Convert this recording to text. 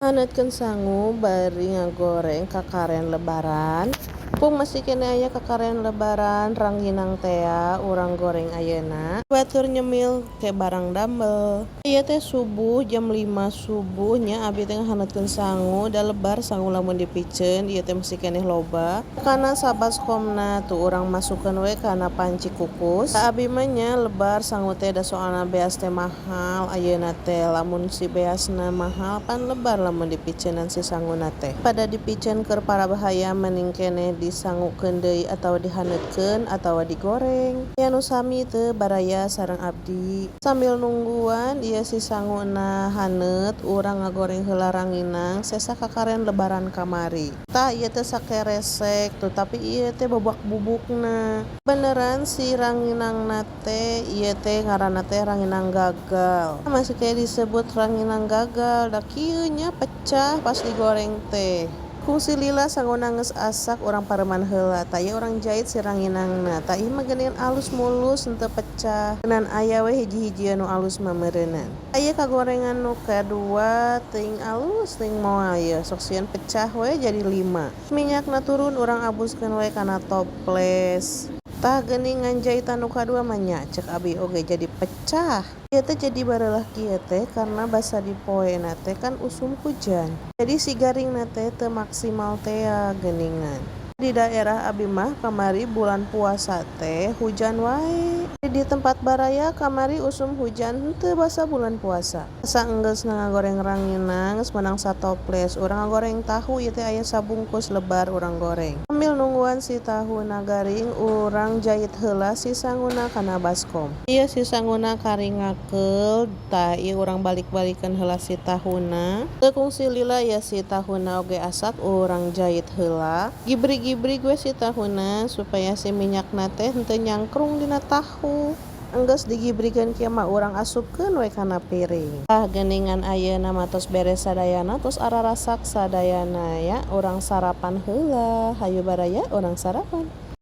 Haneutkeun sangu bari ngagoreng kakaren Lebaran. Pung masih keneh aya kakaren Lebaran rangginang tea urang goreng ayeuna. Batur nyemil ke barang damel. Ieu teh subuh jam 5 subuh nya abi teh ngahaneutkeun sangu, da lebar sangu lamun dipiceun, ieu teh masih keneh loba. Kana sabaskomna tuh urang masukkeun we kana panci kukus. Da abi mah nya lebar sangu teh, da soalna beas teh mahal ayeuna teh. Lamun si beasna mahal, pan lebar lamun dipiceunan si sanguna teh. Pada dipiceun keur parabahaya, mending keneh disangukeun deui atawa dihaneutkeun atawa digoreng. Aya nu sami teu, baraya, sareng abdi? Sambil nungguan ieu si sanguna haneut, urang ngagoreng heula ranginang sesa kakaren Lebaran kamari. Tah, ieu teh sakeresek tuh, tapi ieu teh bobak bubukna. Beneran si ranginangna teh, ieu teh ngaranna teh ranginang gagal. Masih keneh disebut ranginang gagal da kieu nya, pecah pas digoreng teh. Kungsi lila sanguna geus asak, urang pareuman heula. Tah, ieu urang jait si ranginangna. Tah, ieu mah geuningan alus mulus, henteu pecah. Ngan aya we hiji-hiji nu alus mah meureunan. Ieu kagorengan nu kadua teuing alus teuing moal ieu, sok sieun pecah we jadi lima. Minyakna turun, urang abuskeun we kana toples. Tah, geuningan jaitan nu kadua mah nya, ceuk abi oge jadi pecah. Ieu teh jadi bareulah kieu teh karena basa di poena teh kan usum hujan. Jadi si garingna teh teu maksimal tea geuningan. Di daerah abi mah kamari bulan puasa teh hujan wae. Di tempat baraya kamari usum hujan henteu basa bulan puasa? Saenggeusna ngagoreng ranginang, geus meunang satoples, urang ngagoreng tahu. Ieu teh aya sabungkus lebar urang goreng. Sambil nungguan si tahuna garing, urang jait heula si sanguna kana baskom. Ieu si sanguna kari ngakeul, tah ieu urang balik-balikeun heula si tahuna. Teu kungsi lila ya si tahuna oge asak, urang jait heula. Gibrig-gibrig we si tahuna supaya si minyakna teh henteu nyangkrung dina tahu. Enggeus digibrigeun kieu mah, urang asupkeun we kana piring. Tah, geuningan ayeuna mah tos beres sadayana, tos ararasak sadayana ya. Urang sarapan heula, hayu baraya, urang sarapan.